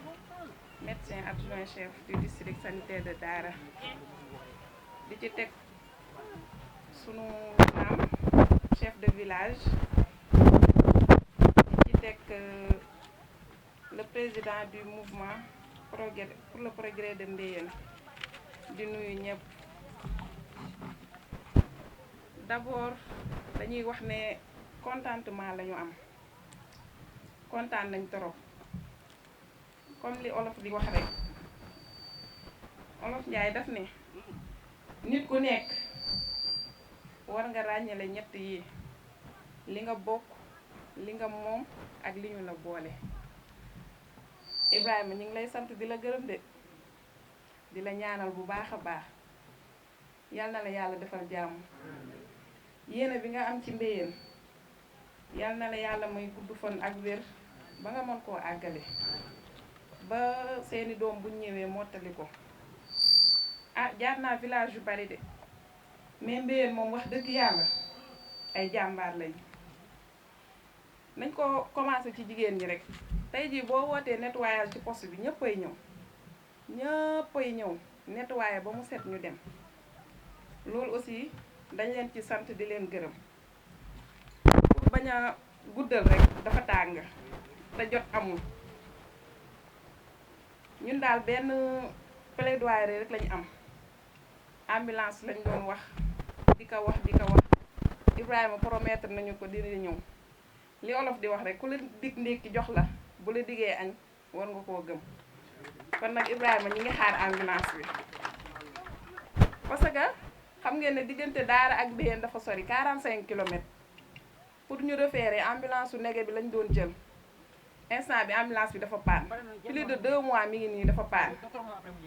médecin adjoint chef du district sanitaire de Dara di ci teg sunu maam chef de village di ci teg le président du mouvement pour le progrès de Mbéyeen di nuyu ñëpp. D'abord dañuy wax ne contentement la ñu am kontaan nañ trop comme li olof di wax rek olof Njaay daf ne nit ku nekk war nga ràññale ñett yi li nga bokk li nga moom ak li ñu la boole. Ibrahima ñu ngi lay sant di la gërëm de di la ñaanal bu baax a baax yal na la yàlla defal jàmm. yéene bi nga am ci Mbéyeen yal na la yàlla may gudd fan ak wér ba nga mën koo àggale ba seeni doom buñ ñëwee mottali ko jaar naa village yu bari de mais Mbéyeen moom wax dëgg yàlla ay jàmbaar lañ nañ ko commencé ci jigéen ñi rek tey jii boo wootee nettoyage ci poste bi ñëppay ñëw nettoyer ba mu set ñu dem loolu aussi dañ leen ci sant di leen gërëm pour bañ a guddal rek dafa tàng te jot amul ñun daal benn plaidoyer rek lañu am ambulance lañ doon wax di ko wax Ibrahima promettre nañu ko dina ñëw li olof di wax rek ku la dig ndékki jox la bu la diggee añ war nga koo gëm kon nag Ibrahima ñi ngi xaar ambulance bi parce que xam ngeen ne diggante Daara ak Mbéyeen dafa sori 45 kilomètres pour ñu référer ambulance su nege bi lañ doon jël instant bi ambulance bi dafa paan plus de 2 mois mi ngi nii dafa paan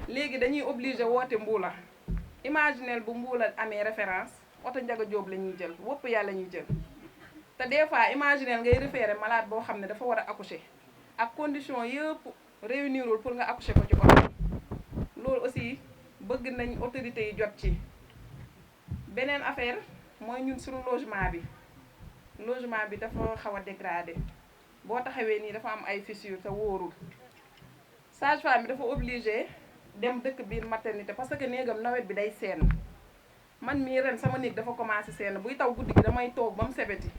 léegi dañuy obligé woote Mbuula imaginel bu Mbuula amee référence oto Njaga Jóob la ñuy jël wëpp yàlla ñuy jël te des fois imaginel ngay référer malade boo xam ne dafa war a accoucher ak condition yëpp réunirul pour nga accoucher ko ci oto loolu aussi bëgg nañ autorité yi jot ci. beneen affaire mooy ñun suñu logement bi dafa xaw a dégradé boo taxawee nii dafa am ay fissures te wóorul sage-femme bi dafa obligé dem dëkk biir maternité parce que néegam nawet bi day seen man mii ren sama néeg dafa commencé seen buy taw guddi gi damay toog ba mu sebeti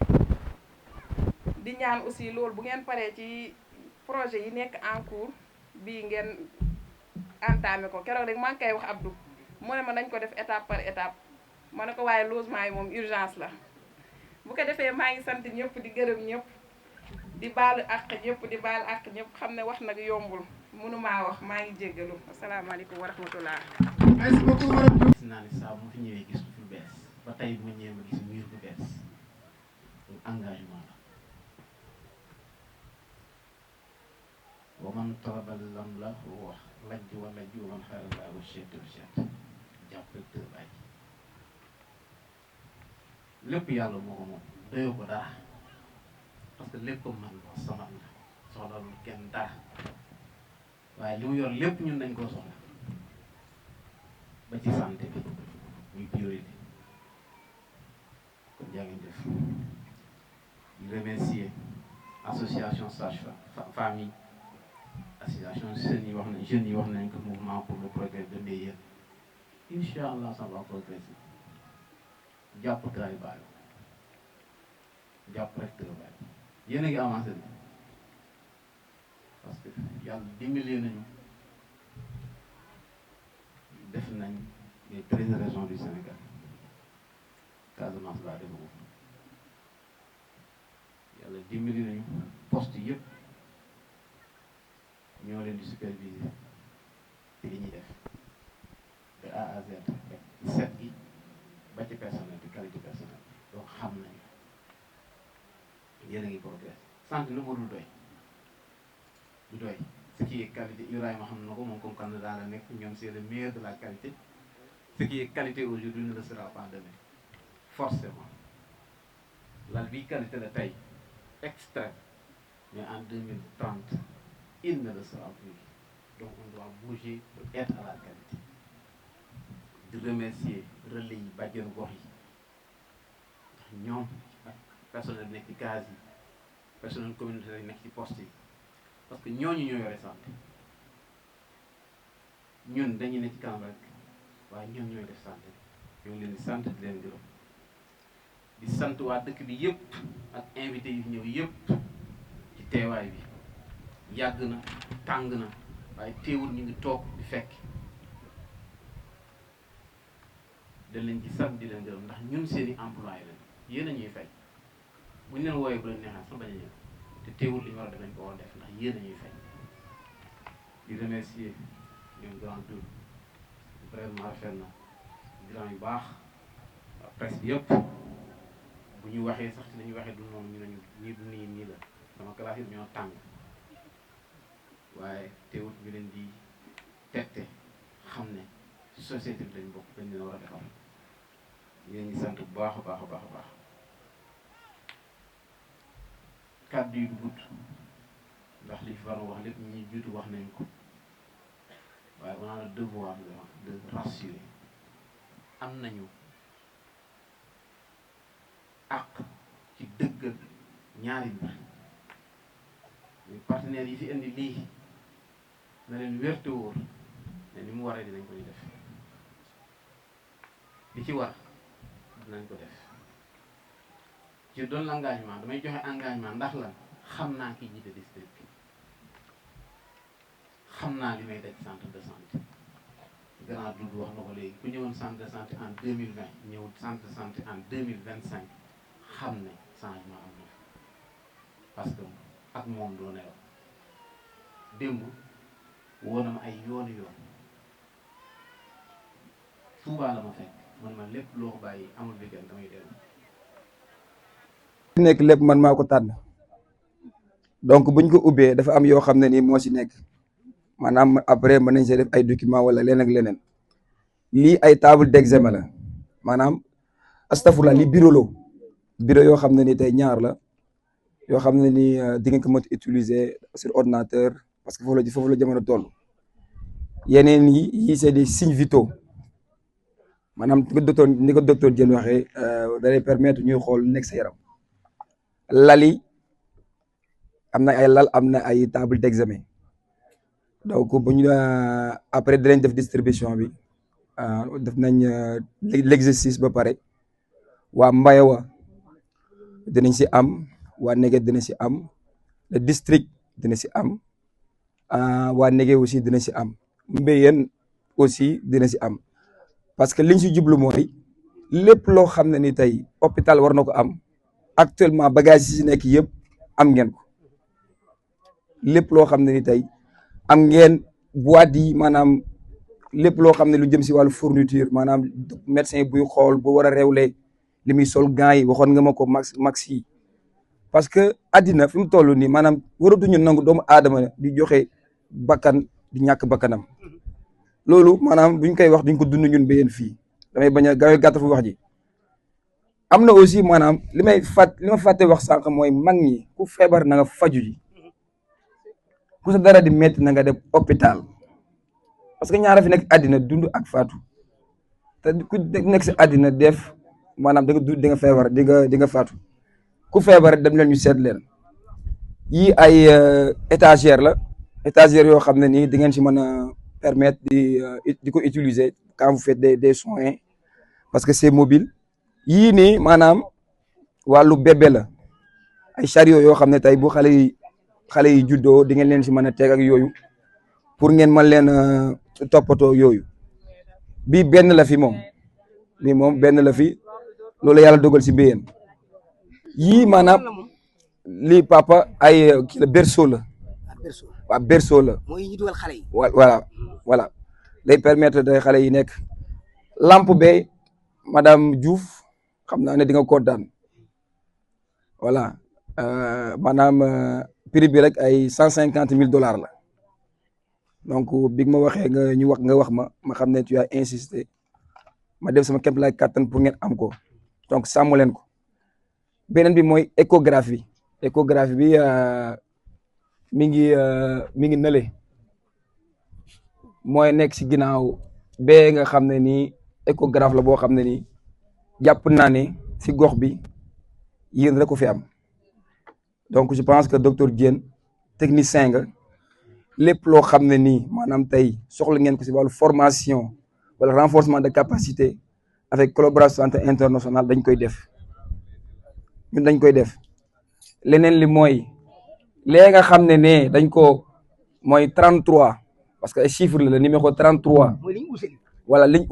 di ñaan aussi loolu bu ngeen paree ci projet yi nekk en cours bii ngeen entamé ko keroog rek maa ngi koy wax Abdou mu ne ma nañ ko def étape par étape ma ne ko waaye logement yi moom urgence la bu ko defee maa ngi sant ñëpp di gërëm ñëpp di baalu àq ñëpp di baal àq ñëpp xam ne wax nag yombul mënumaa wax maa ngi jéggalu asalaamaaleykum wa rahmatullah. gis naa ne saa mu fi ñëwee gis lu bees ba tey bu ma ñëwee ma gis mur bu bees engagement la wa man talabal lam la wax lajj wa lajj wa man xaaral laa wa chet jàpp rek tër bàyyi lépp yàlla moo ko moom doyoo ko dara parce que lépp man sama la soxlalul kenn dara waaye li mu yor lépp ñun dañ koo soxla ba ci santé bi muy priorité kon jaa ngeen def di remercier association sage-femme famille association jeunes yi wax nañ ko mouvement pour le progrès de Ndeyeen incha allah ça va progresser jàpp taay bàyyi jàpp rek taay bàyyi yéen a ngi avancé bi parce que yàlla dimbali nañu def nañ les 13 régions du Sénégal Casamance laa defagu yàlla dimbali nañu poste yëpp ñoo leen di superviser te li ñuy def de A à Z set gi ba ci personnel bi qualité personnel donc xam nañu yéen a ngi progrès santé lu ma dul doy du doy ce qui est qualité Ibrahima xam na ko moom comme candidat la nekk ñoom c'est le meilleur de la qualité ce qui est qualité aujourd'hui ne le sera pas demain forcément lal bi qualité la tey extrême mais en 2030 il ne le sera plus donc on doit bouger pour être à la qualité di remercier relais yi bàjjenu gox yi ndax ñoom ak personnel nekk ci case yi personnel communautaire nekk ci poste yi parce que ñooñu ñoo yore santé ñun dañuy ne ci kanam rek waaye ñoom ñooy def santé ñoo ngi leen di sant di leen gërëm di sant waa dëkk bi yëpp ak invité yi ñëw yëpp ci teewaay bi yàgg na tàng na waaye teewul ñu ngi toog di fekk dañ leen ci sant di leen gërëm ndax ñun seeni employé lañ yéen a ñuy fay bu ñu leen wooyee bu leen neexee sax bañ a ñëw te teewul li ñu war a def nañ ko war a def ndax yéen a ñuy fay di remercier ñoom grand tour vraiment rafet na grand yu baax presse bi yëpp bu ñu waxee sax ci nañu waxee du noonu ñu nañu nii du nii la sama classe yi ñoo tàng waaye teewut ñu leen di tette xam ne société bi lañ bokk dañ leen war a defar yéen ñi sant bu baax a baax a baax a baax kàddu yi du gudd ndax li fi war a wax lépp ñi jiitu wax nañ ko waaye on a le devoir de rassurer am nañu àq ci dëggal ñaari mbir muy partenaires yi fi indi lii na leen wérte wóor ne ni mu waree dinañ ko di def li ci war dinañ ko def je donne l'engagement damay joxe engagement ndax lan xam naa ki jiite district bi xam naa li may daj centre de santé grand Doudou wax na ko léegi ku ñëwoon centre de santé en 2020 ñëw centre de santé en 2025 xam ne changement am na parce que ak moom doo nelaw démb woo na ma ay yooni yoon Touba la ma fekk man ma lépp loo ko bàyyi amul weekend damay dellu nekk lépp man maa ko tànn donc buñ ko ubbee dafa am yoo xam ne nii moo si nekk maanaam après mën nañ see def ay documents wala leneen ak leneen lii ay table d'examen la maanaam astafurlah li bureau yoo xam ne ni tey ñaar la yoo xam ne ni di nga ko mën utiliser sur ordinateur parce que foofu la jamono toll yeneen yi c'est des signes vitaux maanaam ni ko docteur Diène waxee da lay permettre ñuy xool nekk sa yaram lali am na ay lal am na ay table d'examen donc bu ñu après dinañ def distribution bi def nañ l'exercice ba pare waa Mbayewa dinañ si am waa Négué dina si am le district dina si am waa Négué aussi dina si am Mbéyeen aussi dina si am parce que liñ si jublu mooy lépp loo xam ne ni tey hôpital war na ko am actuellement bagage yi si nekk yëpp am ngeen ko lépp loo xam ne ni tey am ngeen boîte yi maanaam lépp loo xam ne lu jëm si wàllu fourniture maanaam médecin buy xool bu war a réewle li muy sol gants yi waxoon nga ma ko max yi parce que àddina fi mu toll nii maanaam waratuñu nangu doomu aadama di joxe bakkan di ñàkk bakkanam loolu maanaam buñ koy wax duñ ko dund ñun ba yéen fii damay bañ a gàttal fu wax ji. am na aussi maanaam li ma fàtte wax sànq mooy mag ñi ku feebar na nga faju ji ku sa dara di métti na nga dem hôpital parce que ñaara fi nekk àddina dund ak faatu te ku nekk si àddina def maanaam da nga feebar di nga faatu ku feebar dem leen ñu seet leen yii ay étagère la étagère yoo xam ne nii di ngeen si mën a permettre di ko utiliser quand vous faites des soins parce que c'est mobile. yii nii maanaam wàllu bébé la ay chariot yoo xam ne tey bu xale yi juddoo di ngeen leen si mën a teg ak yooyu pour ngeen mën leen toppatoo yooyu bii benn la fi moom benn la fi loolu yàlla dogal si béyeen yii maanaam lii papa ay kii la berceau la waaw berceau la voilà day permettre day xale yi nekk lampe bay madame Diouf xam naa ne di nga kontaan voilà maanaam prix bi rek ay $150,000 la donc bi ma waxee nga wax ma xam ne tu as insisté ma def sama képp laay kattan pour ngeen am ko donc sàmm leen ko beneen bi mooy échographie bi mi ngi nële mooy nekk si ginnaaw bee nga xam ne nii échographe la boo xam ne nii jàpp naa ne si gox bi yéen rek ko fi am donc je pense que docteur Diène technicien nga lépp loo xam ne nii maanaam tey soxla ngeen ko si wàllu formation wala renforcement de capacité avec collaboration internationale dañ koy def ñun dañ koy def leneen li mooy léegi nga xam ne dañ ko mooy 33 parce que ay chiffre la numéro 33 voilà liñ